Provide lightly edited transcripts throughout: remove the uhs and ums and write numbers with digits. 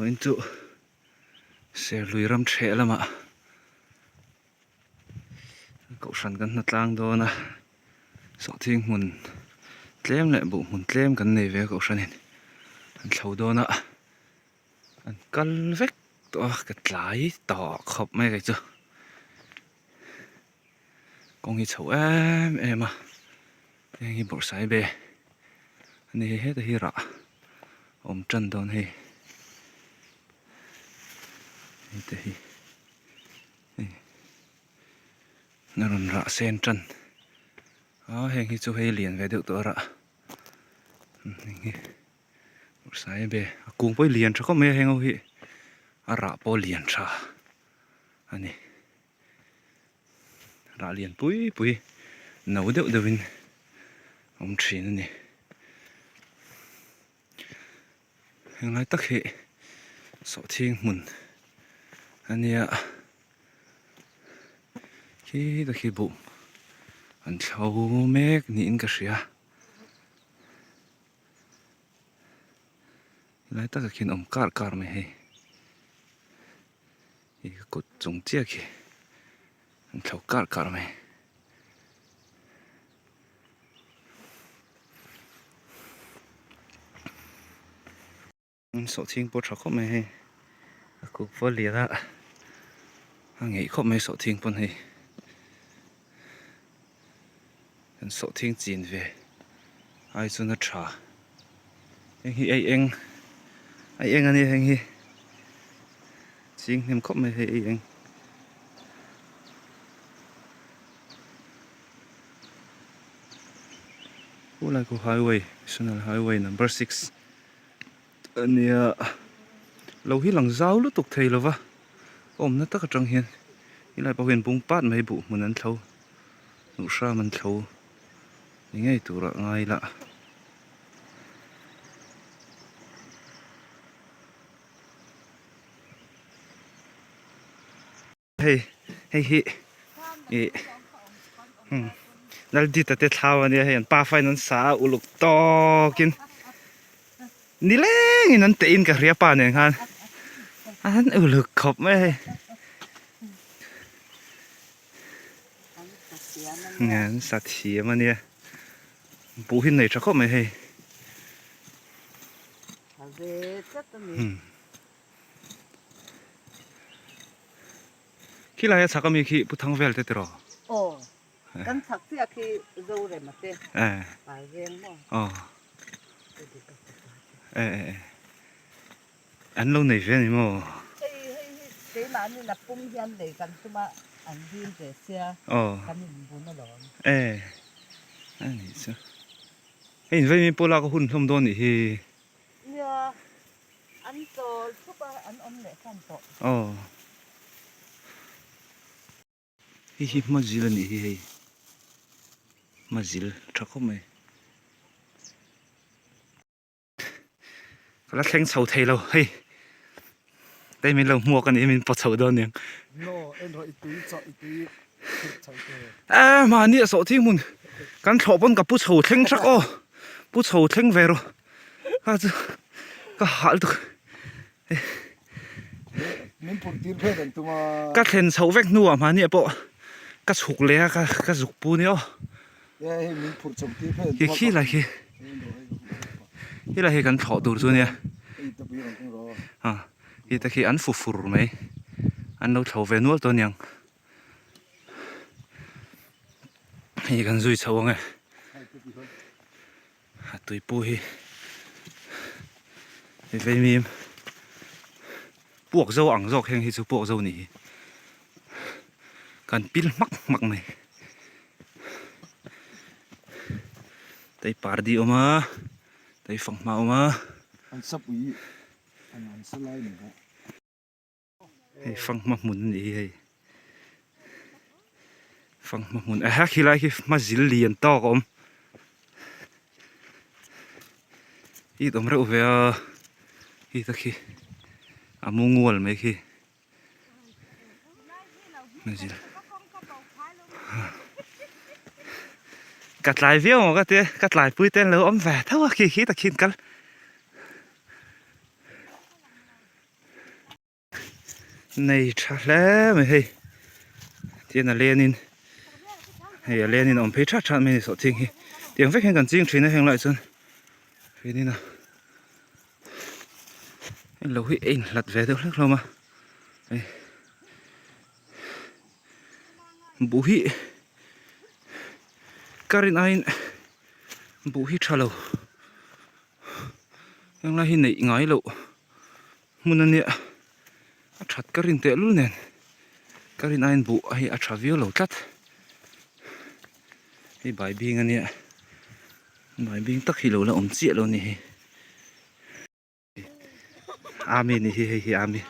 Vawiin chu Serlui ram ṭheh lamah kohhran kan hna tlang dawn a sawhthing hmun tlem leh buh hmun tlem kan nei ve a kohhranin an thlo dawn a an kal vek tawh a ka tlai tawh khawp mai kei chu kawng hi chho em em a heng hi bawrhsaibe a ni hei heta hi rah awm tan dawn hei hei te hi hei a rawn rah sen tan a heng hi chu hei lian ve deuh tawh a rah heng hi bawrhsaibe a kung pawh hi lian tha khawp mai a heng ho hi a rah pawh lian tha a ni. Rah lian pui pui no deuh deuh in a awm thin a ni. Henglai tak hi sawhthing hmun a nia khi te khi buh an thlo mek niin ka hria. Helai takah khian awm kar kar mai hei. Ih ka kut chung chiah khi an thlo kar kar mai. Sawhthing pawh tha khawp mai hei a kuk pawh a lian a a ngeih khawp mai sawhthing pawn hei kan sawhthing chin ve ai chuan a tha heng hi ei eng ei eng a nia heng hi ching hnem khawp mai hei ei eng. Khulai khu highway national highway number 6 a nia lo hi lang zau lutuk thei lova awmna tak atang hian helai pawh hian bung pat mai buh hmun an thlo hnuh hram an thlo ni ngei turah ngai ila. Hei hei hi ih hmm Laldita te thlau a nia hei an pa fain an sa a uluk tawkin nilengin an teh in ka hria pa nen khan an uluk khawp mai a hei an sa thiam a nia buh hi nei tha khawp mai hei. Khilai a chhak ami khi Pu Thangvel te tiraw? Aw, kan chhak chiah khi Zorema te par veng maw? Aw. E e e. An lo nei ve a ni maw? Hei hei hi keimahni la pum hian lei kan tum a, an dil ve sia kan inbun alawm. E a nih chu. Hei invaimi pawh lak a hun hlawm dawn nih hi. Nia. An chawl thup a, an awm leh hman tawh. Aw. Hei hi hmazil a nih hi hei. Hmazil tha khawp mai. Ka la thleng chho thei lo hei. Tei min lo hmuak a nih hi min paw chho dawn aniang. No, en rawh i tui chawh i tui thil chho te. Eh mahni a sawh thing hmun kan thlawh pawn ka pu chho thleng thak aw. Pu chho thleng ve rawh kha chu ka hah lutuk. Min phurh tir phet an tum a. Ka thlen chhoh vek hnuah mahni ah pawh ka chhuk leh a ka zuk pu nia aw. Hei min phurh chhoh tir phet an tum a. Khi lai khi khi lai hi kan thlawh tur chu nia. Khi te khi an fu fur mai an lo thlo ve nual tawh aniang. Hei kan zui chho ang e. A tuipu hi hei veimim puak zo ang zawk heng hi chu puak zo ni hi kan pil hmak hmak mai tei pardi awm a tei fanghma awm a an sapui an sa lai ni bawk. Hei fanghma hmun a nih hi hei fanghma hmun a ha khilai khi hma zil lian tawk a awm it awm reuh ve a hei te khi a mu ngual mai khi hma zil ka tlai viau maw ka tia ka tlai pui te an lo awm ve tho a khi khi takhin kal. Nei tha hle mai hei tian a lenin hei a lenin a awm phei that that mai a ni sawhthing hi tiang vek hian kan ching thin a heng laiah chuan hinin a heng lo hi a inhlat ve deuh hlek hlawm a hei buh hi ka rin aiin buh hi tha lo. Henglai hi neih ngai loh hmun a nia a that ka rin teh lul nen ka rin aiin buh hi a tha viau lo tlat hei bai bing a nia bai bing tak hi lo la awm chiah lo a ni hi ami ni hi hei hi ami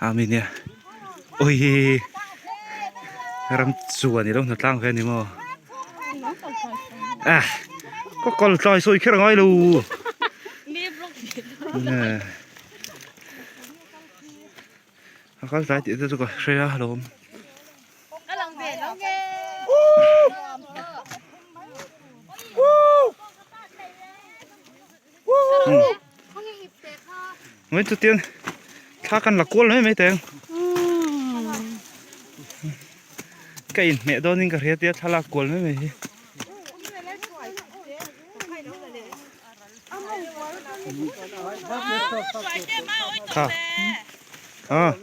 ami nia awii ram chuan ilo hna tlang ve a ni maw. Ah, ka kal tlai sawi kher angai lo. A kal tlai tih te chu ka hre a lawm. Mai chu tiang thla kan la kual mai mai teng. Ka inhmeh dawnin ka hria tia thla lak kual mai mai hi. Kha. Ah.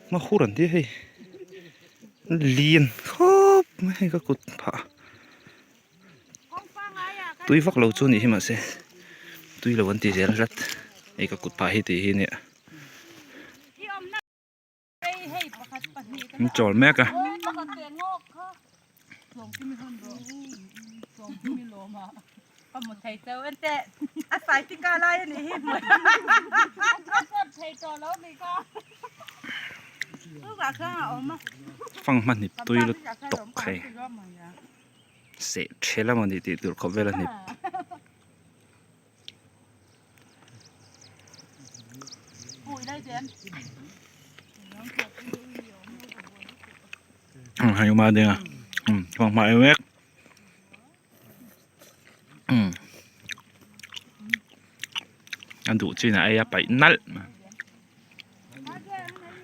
Hma hur an tia hei lian khawp mai hei ka kut phah tui vak lo chu a nih hi mahse tui lo an ti zel tlat hei ka kut phah hi tih hi nia. An chawl mek a. Fanghma hnip tui lutuk hei seh thel a mawni tih tur khawp vel a hnip. Hei uma ding a fanghma ei mek a duh chin ah ei a paih nalh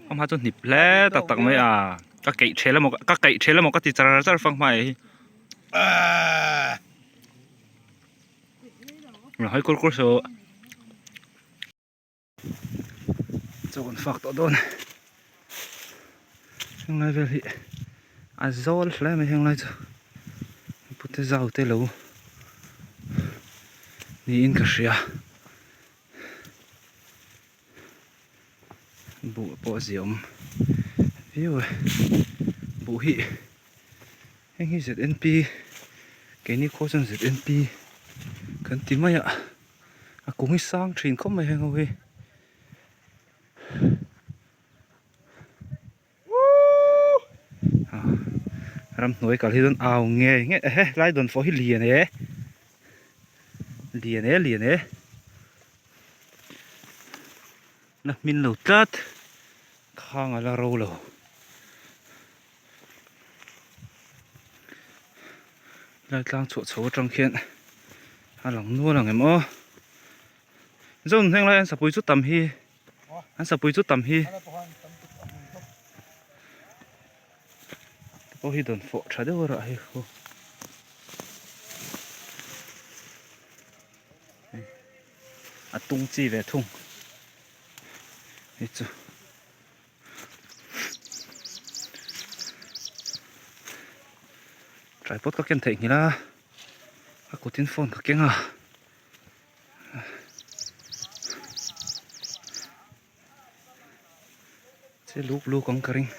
fanghma chu hnip hle tak tak mai a ka keih thel emaw ka keih thel emaw ka ti char char fanghma ei hi. Hai kur kur saw chaw kan fak tawh dawn henglai vel hi a zawl hle mai henglai chu pute zau te lo niin ka hria buh pawh a ziaawm viau e buh hi. Heng hi ZNP keini khua chuan ZNP kan ti mai a a kung hi sang thin khawp mai heng ho hi ramhnuai kal hi chuan au ngei ngei ehe lai dawn fawh hi lian e lian e lian e. La hmin lo tlat khang a la ro lo. Helai tlang chhuah chho atang khian a lang nual ang em aw. Zon hneng lai an sapui chu tam hi an sapui chu tam hi te pawh hi dawn fawh tha deuh a rah hi aw. A tung chi ve thung hei chu tripod ka ken theih nghilh a a kutin phone ka keng a che luk luk ang ka ring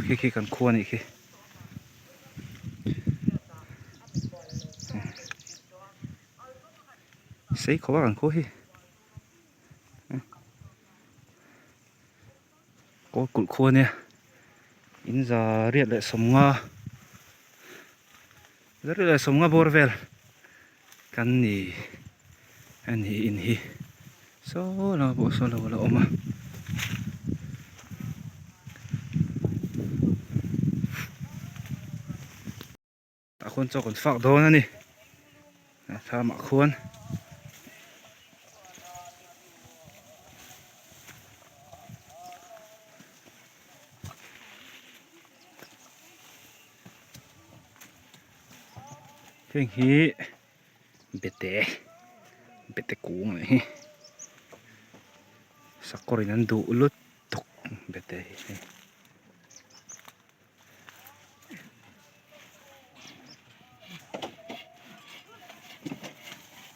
khi khi kan khua a nih khi. Sei khawp a kan khaw hi kawl kulh khua ania in za riat leh sawmnga za riat leh sawmnga bawr vel kan ni a ni in hi saw lamah pawh saw lo la awm a. Tah khuan chaw kan fak dawn a ni thlamah khuan heng hi bete bete kung a nih hi sakawr in an duh lutuk bete hi hei.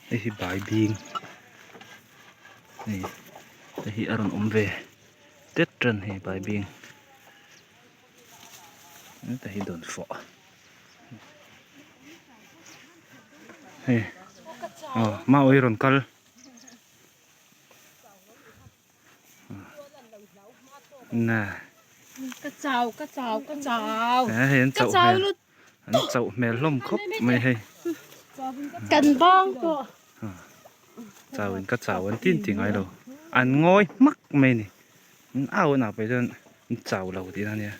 Hei hi bai bing hei hei hi a rawn awm ve tet ran hei bai bing heta hi dawn fawh hei aw mawi rawn kal. Ka chau ka chau ka chau hei an chauh hmel an chauh hmel hlawm khawp mai hei kan bang pawh chau in ka chau an tin ti ngai lo an ngawi hmak mai a ni an au an au pawh chuan an chau lo tihna a nia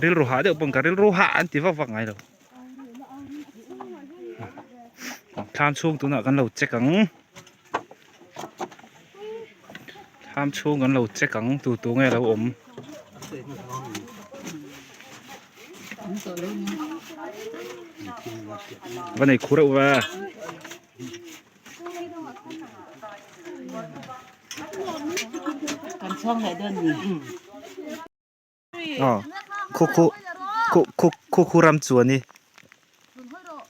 rilru hah deuh pawn ka rilru hah an ti vak vak ngai lo thlam chhung tunah kan lo check ang. Thlam chhung kan lo check ang tu tu nge lo awm. Va nei khu reuh va. Kan chhuang leh dawn ni. Aw khu khu khu khu khu khu ram chu a ni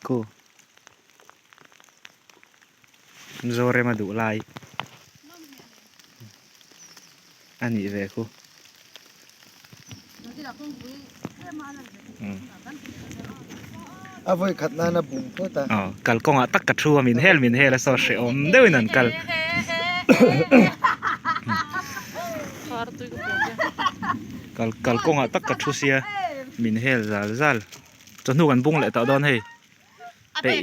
khu Mizoram a duh lai a nih ve khu A vawi khat nana bung phawt a. Aw kalkawngah tak ka thu a min hel min hel a saw hrehawm deuhin an kal. Kal kal kawngah tak ka thu sia min hel zal zal chawhnu kan bung leh tawh dawn hei peih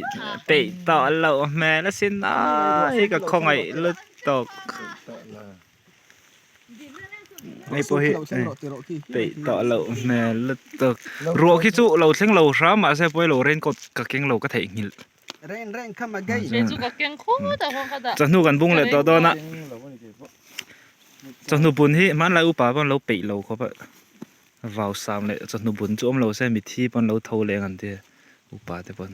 peih tawh loh hmel asin ai ka khawngaih lutuk hei pawh hi peih tawh loh hmel lutuk ruah khi chu lo thleng lo hram mahse pawilo raincoat ka keng lo ka theihnghilh. Chawhnu kan bung leh tawh dawn a chawhnu bun hi hmanlai upa pawn lo peih lo khawp a vau sam leh chawhnu bun chu awm lo se mithi pawn lo tho leng an tia upa te pawn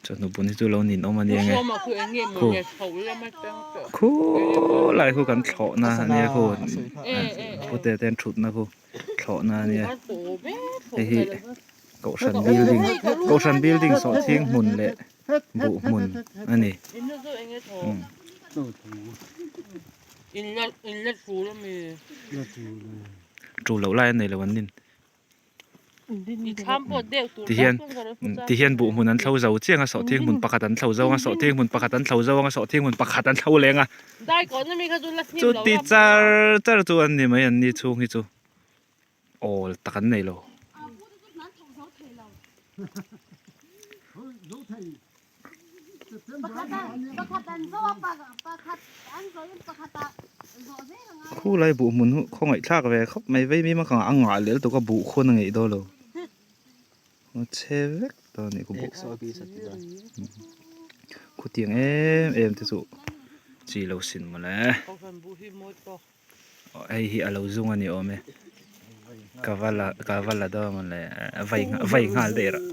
chawhnu bun hi chu lo nin awm a nia nge khu khulai khu kan thlawh na a nia khu pute ten thut na khu thlawh na a nia hei hi. Kohhran building Kohhran building sawhthing hmun leh buh hmun a ni. Tul loh lai an nei lo an nin. Tihian tihian buh hmun an thlo zo chiang a sawhthing hmun pakhat an thlo zo ang a sawhthing hmun pakhat an thlo zo ang a sawhthing hmun pakhat an thlo leng a. Chuti char char chu an ni mai an ni chhung hi chu. Awl tak an nei lo. Khulai buh hmun hu khawngaih thlak ve khawp mai vei mi makang a ngah lel tawk a buh khawn a ngeih dawn lo a chhe vek dawn a nih khu buh khutiang em em te chu chi lo sin mawle hei hi a lo zung a ni awm e ka va la ka va la dawn mawle vai vai nghal daih rah.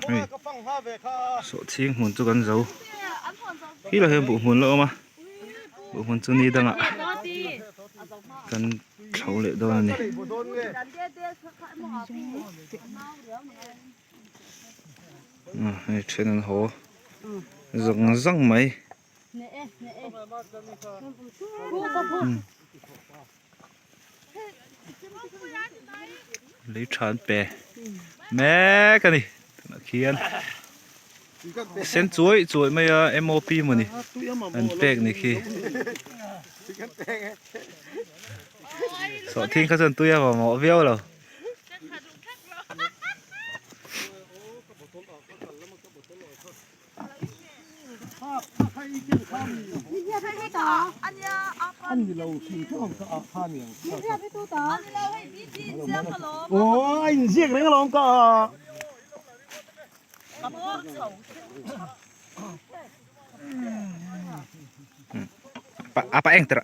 Hei sawhchhing hmun chu kan zo khi lah hian buh hmun la awm a buh hmun chu ni dangah kan thlo leh dawn a ni. Hei then an haw zawng zawng mai. Lei tha an pe mek a ni tunah khian sen chuai chuai mai a M O P mawni an pek ni khi sawhthing kha chuan tui a mamawh viau lo. Apa eng tera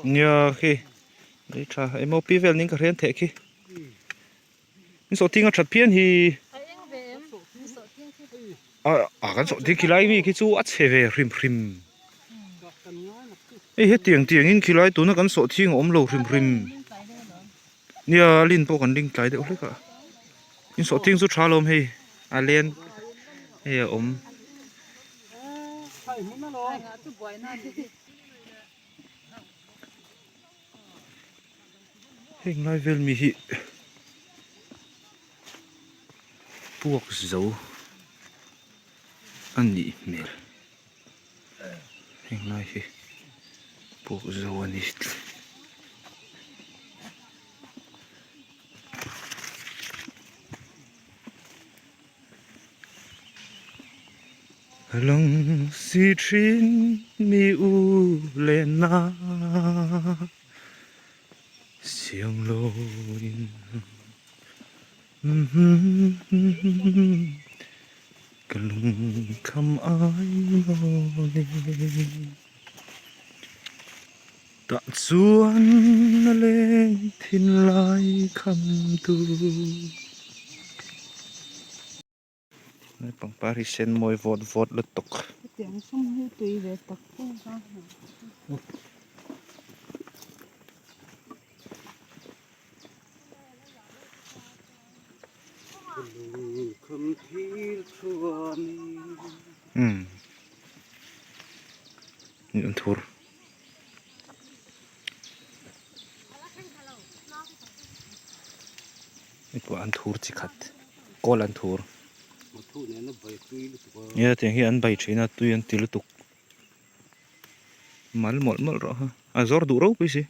Nia khi lei tha MOP vel ning ka hrian theh khi in sawh thing a that phian hi a kan sawh thing khilai mi khi chu a chhe ve hrim hrim hei hetiang tiang in khilai tuna kan sawh thing a awm lo hrim hrim nia lin pawh kan ling tlai deuh hlek a in sawh thing chu tha lawm hei a len hei a awm. Heng lai vel mi hi puak zo a nih hmel heng lai hi puak zo a ni. Lung si thin mi u le na siang lo in ka lung kham ai lo ni tah chuan a leng thin lai kham tu. Pangpar hi sen mawi vawt vawt lutuk. Hetiang sum hi tui ve tak tak a. Umm an thur. Hei pawh an thur chi khat kawl an thur nia tiang hi an bai thin a tui an ti lutuk mal mawlh mawlh rawh ha a zawr duh ropui si.